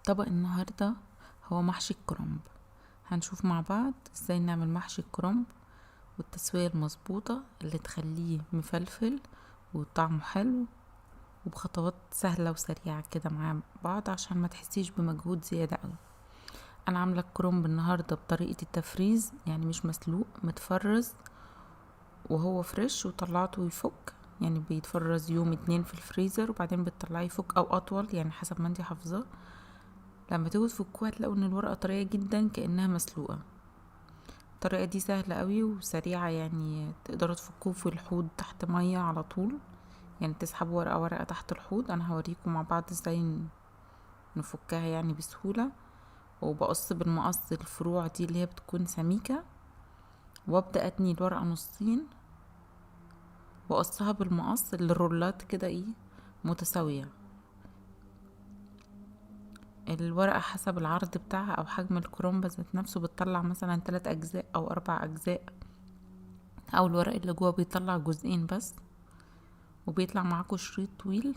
طبق النهاردة هو محشي الكرنب. هنشوف مع بعض ازاي نعمل محشي الكرنب والتسوية المظبوطة اللي تخليه مفلفل وطعمه حلو، وبخطوات سهلة وسريعة كده مع بعض عشان ما تحسيش بمجهود زيادة قوي. انا عاملة الكرنب النهاردة بطريقة التفريز، يعني مش مسلوق، متفرز وهو fresh، وطلعته يفك، يعني بيتفرز يوم 2 في الفريزر وبعدين بتطلعيه يفك او اطول، يعني حسب ما انتي حافظاه. لما تيجوا تفكوها تلاقوا ان الورقة طرية جدا كأنها مسلوقة. الطريقة دي سهلة قوي وسريعة، يعني تقدروا تفكوه في الحوض تحت مية على طول، يعني تسحبوا ورقة ورقة تحت الحوض. انا هوريكم مع بعض ازاي نفكها بسهولة. وبقص بالمقص الفروع دي اللي هي بتكون سميكة، وابدأ اتني الورقة نصين واقصها بالمقص للرولات كده متساوية. الورقة حسب العرض بتاعها او حجم الكرنب ذات نفسه بتطلع مثلا 3 اجزاء او 4 اجزاء، او الورق اللي جوه بيطلع جزئين بس، وبيطلع معاكم شريط طويل.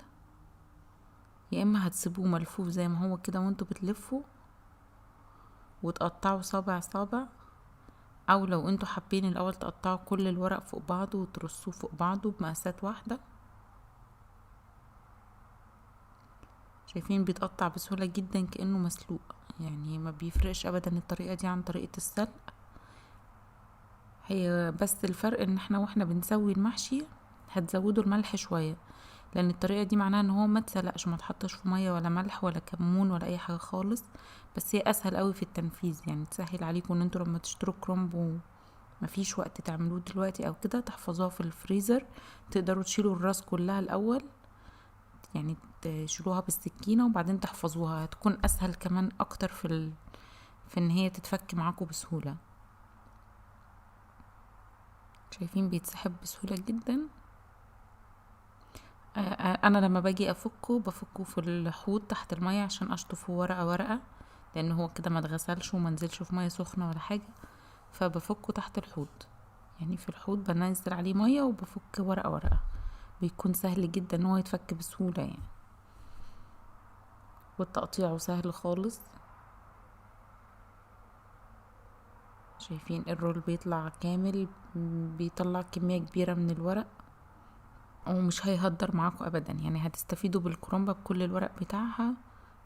يا اما هتسيبوه ملفوف زي ما هو كده وانتوا بتلفوا وتقطعوا صابع صابع، او لو انتوا حابين الاول تقطعوا كل الورق فوق بعضه وترصوه فوق بعضه بمقاسات واحدة. شايفين بيتقطع بسهولة جدا كأنه مسلوق، يعني ما بيفرقش ابدا الطريقة دي عن طريقة السلق. هي بس الفرق ان احنا واحنا بنسوي المحشي هتزودوا الملح شوية، لان الطريقة دي معناها ان هو ما اتسلقش، ما اتحطش في مية ولا ملح ولا كمون ولا اي حاجة خالص، بس هي اسهل قوي في التنفيذ، يعني تسهل عليكم ان انتوا لما تشتروا كرنب ومفيش وقت تعملوه دلوقتي او كده تحفظوها في الفريزر. تقدروا تشيلوا الراس كلها الاول، يعني تشيلوها بالسكينة وبعدين تحفظوها، هتكون اسهل كمان اكتر في ان هي تتفك معاكم بسهولة. شايفين بيتسحب بسهولة جدا. انا لما باجي افكه بفكه في الحوض تحت المية عشان اشطفه ورقة ورقة، لان هو كده ما اتغسلش وما نزلش في مية سخنة ولا حاجة، فبفكه تحت الحوض، يعني في الحوض بنزل عليه مية وبفك ورقة ورقة، بيكون سهل جدا ان هو يتفك بسهولة والتقطيع سهل خالص. شايفين الرول بيطلع كامل، بيطلع كمية كبيرة من الورق ومش هيهدر معاكم ابدا، يعني هتستفيدوا بالكرنبة بكل الورق بتاعها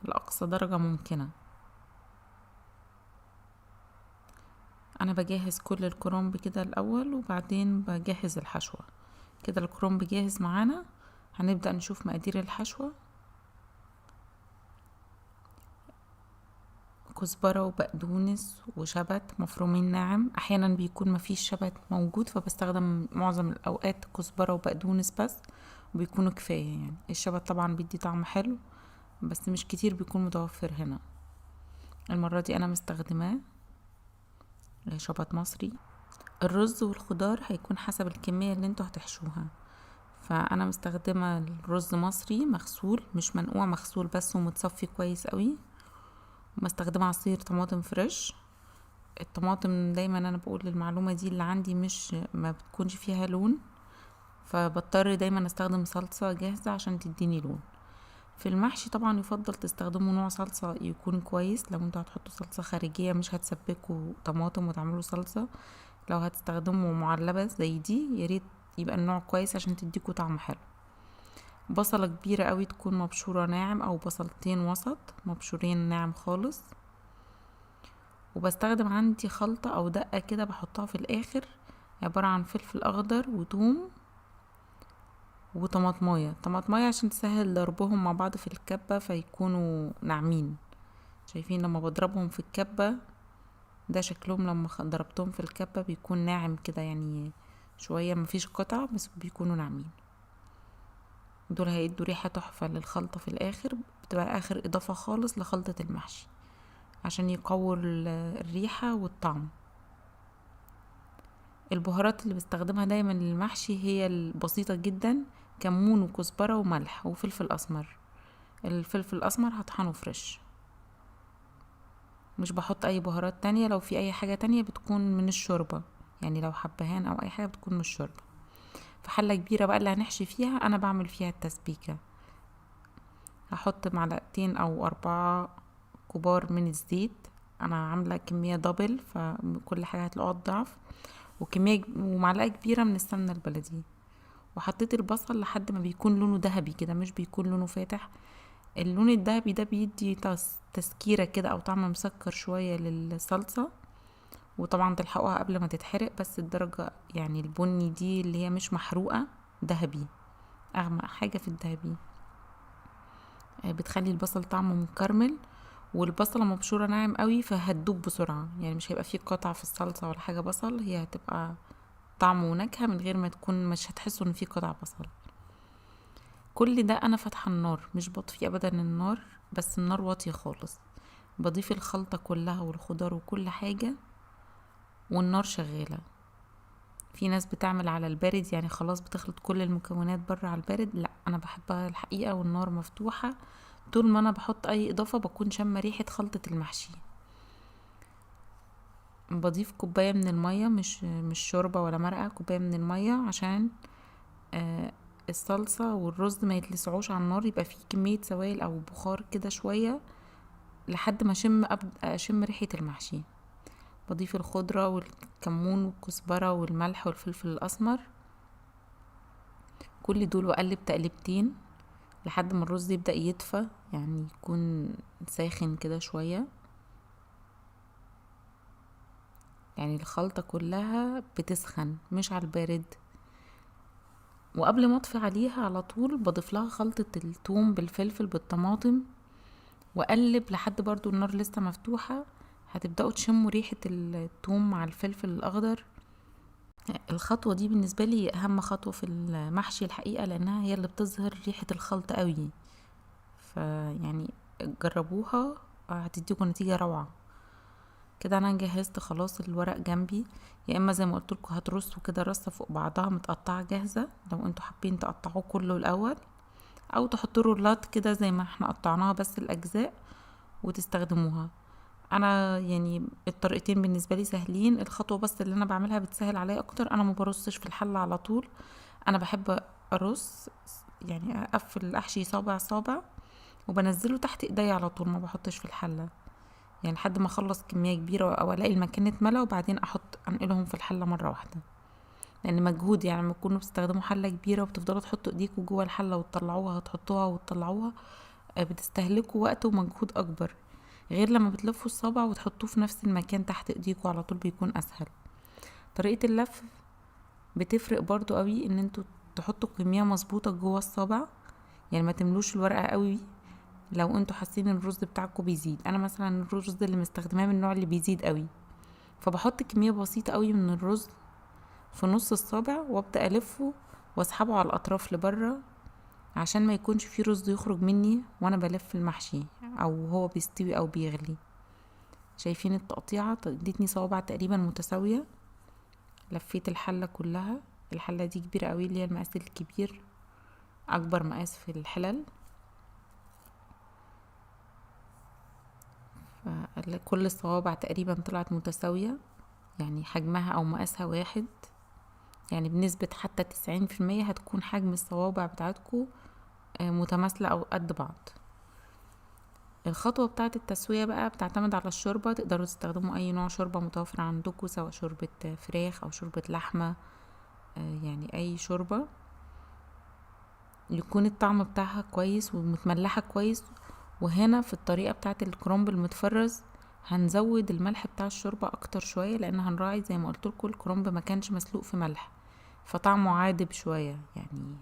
لأقصى درجة ممكنة. انا بجهز كل الكرنب كده الاول وبعدين بجهز الحشوة. كده الكرنب جاهز معانا، هنبدأ نشوف مقادير الحشوة. كزبرة وبقدونس وشبت مفرومين ناعم، احيانا بيكون مفيش شبت موجود فبستخدم معظم الاوقات كزبرة وبقدونس بس، وبيكونوا كفاية. الشبت طبعا بيدي طعم حلو بس مش كتير بيكون متوفر هنا. المرة دي انا مستخدماه شبت مصري. الرز والخضار هيكون حسب الكمية اللي انتوا هتحشوها، فانا مستخدمة الرز مصري مغسول مش منقوع، مغسول بس ومتصفي كويس قوي. ومستخدمة عصير طماطم فريش. الطماطم دايما انا بقول المعلومة دي اللي عندي مش ما بتكونش فيها لون، فبضطر دايما استخدم صلصة جاهزة عشان تديني لون. في المحشي طبعا يفضل تستخدموا نوع صلصة يكون كويس، لو انتوا هتحطوا صلصة خارجية مش هتسبكوا طماطم وتعملوا صلصة، لو هتستخدموا معلبة زي دي يا ريت يبقى النوع كويس عشان تديكوا طعم حلو. بصلة كبيرة قوي تكون مبشورة ناعم، او بصلتين وسط مبشورين ناعم خالص. وبستخدم عندي خلطة او دقة كده بحطها في الاخر، عبارة عن فلفل اخضر وتوم وطماطماية، طماطماية عشان تسهل ضربهم مع بعض في الكبة فيكونوا ناعمين. شايفين لما بضربهم في الكبة ده شكلهم لما ضربتهم في الكبة بيكون ناعم كده، يعني شوية مفيش قطع بس بيكونوا ناعمين. دول هيدوا ريحة تحفة للخلطة في الاخر، بتبقى اخر اضافة خالص لخلطة المحشي عشان يقووا الريحة والطعم. البهارات اللي بستخدمها دايما للمحشي هي البسيطة جدا، كمون وكزبرة وملح وفلفل اسمر. الفلفل الاسمر هطحنه فريش، مش بحط اي بهارات تانية. لو في اي حاجة تانية بتكون من الشوربة، يعني لو حبهان او اي حاجة بتكون من الشوربة. في حلة كبيرة بقى اللي هنحشي فيها انا بعمل فيها التسبيكة، هحط معلقتين او 4 كبار من الزيت. انا عاملة كمية double فكل حاجة هتلاقوها الضعف، وكمية ومعلقة كبيرة من السمنة البلدي. وحطيت البصل لحد ما بيكون لونه ذهبي كده، مش بيكون لونه فاتح. اللون الذهبي ده بيدي تسكيرة كده او طعم مسكر شوية للصلصة، وطبعا تلحقوها قبل ما تتحرق، بس الدرجة يعني البني دي اللي هي مش محروقة، ذهبي، اغمق حاجة في الذهبي، بتخلي البصل طعمه مكرمل. والبصلة مبشورة ناعم قوي فهتدوب بسرعة، يعني مش هيبقى فيه قطع في الصلصة ولا حاجة بصل، هي هتبقى طعم ونكهة من غير ما تكون، مش هتحسوا ان فيه قطع بصل. كل ده انا فاتحة النار، مش بطفي ابدا النار، بس النار واطية خالص. بضيف الخلطة كلها والخضار وكل حاجة والنار شغالة. في ناس بتعمل على البارد، يعني خلاص بتخلط كل المكونات بره على البارد، لا انا بحبها الحقيقة والنار مفتوحة. طول ما انا بحط اي اضافة بكون شامة ريحة خلطة المحشي. بضيف كوباية من المية، مش شوربة ولا مرقة، كوباية من المية عشان الصلصة والرز ما يتلسعوش على النار، يبقى فيه كمية سوائل او بخار كده شوية لحد ما اشم ريحة المحشي. بضيف الخضرة والكمون والكزبرة والملح والفلفل الاسمر، كل دول، واقلب تقلبتين لحد ما الرز يبدأ يدفى، يعني يكون ساخن كده شوية. يعني الخلطة كلها بتسخن مش على البارد. وقبل ما اطفي عليها على طول بضيف لها خلطة التوم بالفلفل بالطماطم، واقلب لحد برضو النار لسه مفتوحة. هتبدأوا تشموا ريحة التوم مع الفلفل الأخضر. الخطوة دي بالنسبة لي أهم خطوة في المحشي الحقيقة، لأنها هي اللي بتظهر ريحة الخلطة قوي، فيعني جربوها هتديكم نتيجة روعة. كده أنا جهزت خلاص الورق جنبي، يا إما زي ما قلت لكم هترصوا كده رصة فوق بعضها متقطعة جاهزة لو انتوا حابين تقطعوه كله الأول، أو تحطوا رولات كده زي ما احنا قطعناها بس الأجزاء وتستخدموها. انا الطريقتين بالنسبه لي سهلين، الخطوه بس اللي انا بعملها بتسهل عليا اكتر. انا ما برصش في الحله على طول، انا بحب ارص يعني اقفل الاحشي صابع صابع وبنزله تحت ايديا على طول، ما بحطش في الحله لحد ما اخلص كميه كبيره او الاقي المكان اتملى، وبعدين انقلهم في الحله مره واحده، لان مجهود لما تكونوا بتستخدموا حله كبيره وبتفضلوا تحطوا ايديكم جوه الحله وتطلعوها، تحطوها وتطلعوها، بتستهلكوا وقت ومجهود اكبر، غير لما بتلفوا الصابع وتحطوه في نفس المكان تحت ايديكوا على طول بيكون اسهل. طريقة اللف بتفرق برضو قوي، ان انتوا تحطوا كمية مظبوطة جوه الصابع، ما تملوش الورقة قوي لو انتوا حاسين ان الرز بتاعكم بيزيد. انا مثلا الرز اللي مستخدماه من النوع اللي بيزيد قوي، فبحط كمية بسيطة قوي من الرز في نص الصابع وابدأ الفه واسحبه على الاطراف لبره، عشان ما يكونش فيه رز يخرج مني وانا بلف المحشي او هو بيستوي او بيغلي. شايفين التقطيعة ادتني صوابع تقريبا متساوية. لفيت الحلة كلها، الحلة دي كبيرة قوي اللي هي المقاس الكبير، اكبر مقاس في الحلل، فكل الصوابع تقريبا طلعت متساوية، يعني حجمها او مقاسها واحد، يعني بنسبة حتى تسعين في المية هتكون حجم الصوابع بتاعتكو متماثلة او قد بعض. الخطوة بتاعة التسوية بقى بتعتمد على الشوربة، تقدروا تستخدموا اي نوع شوربة متوفر عندكم، سواء شوربة فراخ او شوربة لحمة، اي شوربة يكون الطعم بتاعها كويس ومتملحة كويس. وهنا في الطريقة بتاعة الكرنب المتفرز هنزود الملح بتاع الشوربة اكتر شوية، لان هنراعي زي ما قلت لكم الكرنب ما كانش مسلوق في ملح، فطعمه عادب شوية يعني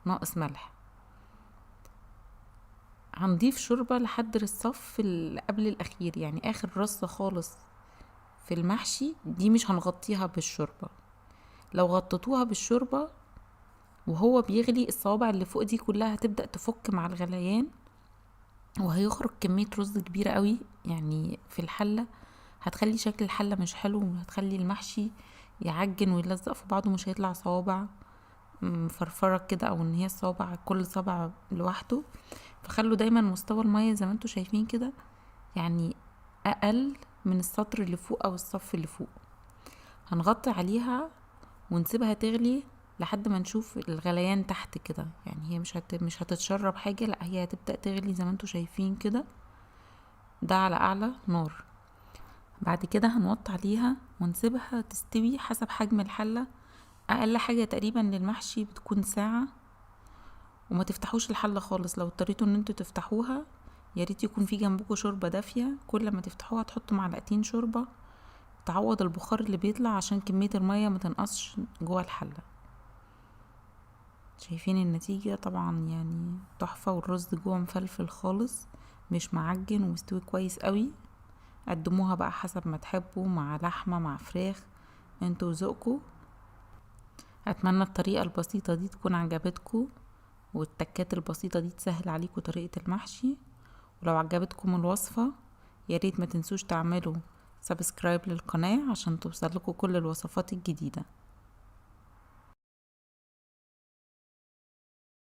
ناقص ملح. هنضيف شوربة لحد الصف اللي قبل الأخير، يعني آخر رصة خالص في المحشي دي مش هنغطيها بالشوربة. لو غطيتوها بالشوربة وهو بيغلي الصوابع اللي فوق دي كلها هتبدأ تفك مع الغليان، وهيخرج كمية رز كبيرة قوي في الحلة، هتخلي شكل الحلة مش حلو، وهتخلي المحشي يعجن ويلزق في بعضه، مش هيطلع صوابع مفرفرة كده او ان هي الصوابع كل صابع لوحده. فخلوا دايما مستوى المية زي ما انتوا شايفين كده اقل من السطر اللي فوق او الصف اللي فوق. هنغطي عليها ونسيبها تغلي لحد ما نشوف الغليان تحت كده، هي مش هتتشرب حاجة، لا هي هتبدأ تغلي زي ما انتوا شايفين كده. ده على اعلى نار. بعد كده هنوطي عليها ونسيبها تستوي حسب حجم الحلة. اقل حاجة تقريبا للمحشي بتكون ساعة. وما تفتحوش الحلة خالص، لو اضطريتوا ان انتوا تفتحوها يا ريت يكون في جنبكم شوربة دافية، كل ما تفتحوها تحطوا معلقتين شوربة تعوض البخار اللي بيطلع عشان كمية المية ما تنقصش جوه الحلة. شايفين النتيجة؟ طبعا تحفة، والرز جوه مفلفل خالص مش معجن ومستوي كويس قوي. قدموها بقى حسب ما تحبوا، مع لحمة مع فراخ، انتوا وذوقكم. اتمنى الطريقة البسيطة دي تكون عجبتكم، والتكات البسيطة دي تسهل عليكم طريقة المحشي. ولو عجبتكم الوصفة يا ريت ما تنسوش تعملوا subscribe للقناة عشان توصل لكم كل الوصفات الجديدة.